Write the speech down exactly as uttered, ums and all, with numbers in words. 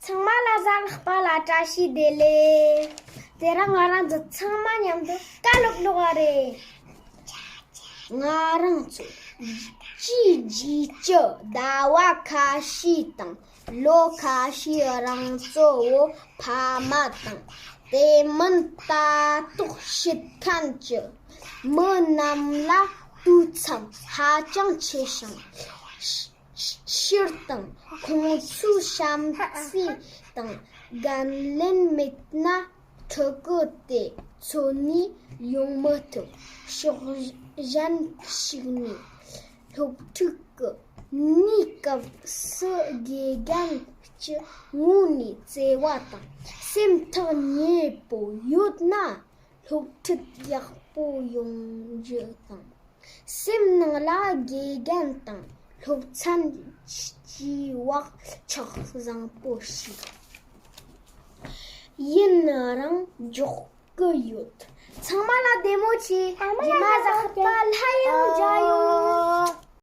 ཚང་མ་ལ་གཟའ་ལྷག་པ་ལ་བཀྲ་ཤིས་བདེ་ལེགས། དེ་རིང་ང་རང་ཚོ་ཚང་མ་མཉམ་དུ་བཀའ་སློབ་ཀློག་ག་རེད། ང་རང་ཚོ་སྤྱིའི་རྒྱུད་ཀྱི་ཟླ་བ་ཁ་ཤས་དང་ལོ་ཁ་ཤས་རིང་གཙོ་བོ་ཕ་མ་དང་དེ་མིན་ལྟ་རྟོག་བྱེད་མཁན་གྱི་མི་རྣམས་ལ་དུས་མཚམས་ཧ་ཅང་ཆེ་ཞིང་། སྤྱིར་བཏང་ཁོང་ཚོའི་བྱམས་བརྩེ་དང་འགན་ལེན་མེད་ན་ཕྲུ་གུ་དེ་འཚོ་ནས་ཡོང་མི་ཐུབ། ཕྱོགས་གཞན་ཞིག་ནས་སློབ་ཕྲུག་གི་ནུས་སྐབས་སུ་དགེ་རྒན་གྱི་ངོས་ནས་བརྩེ་བ་དང་སེམས་ཐག་ཉེ་པོ་ཡོད་ན། སློབ་ཁྲིད་ཡག་པོ་ཡོང་རྒྱུ་དང་། སེམས་ནང་ལ་དགེ་རྒན་དང་སློབ་ཚན་གྱི་བག་ཆགས་བཟང་པོ་ཞིག་ཡིན་ན་རང་འཇོག་གི་ཡོད། ཚང་མ་ལ་བདེ་མོ་བྱོས། རྗེས་མ་གཟའ་ལྷག་པ་སླར་ཡང་མཇལ་ཡོང་།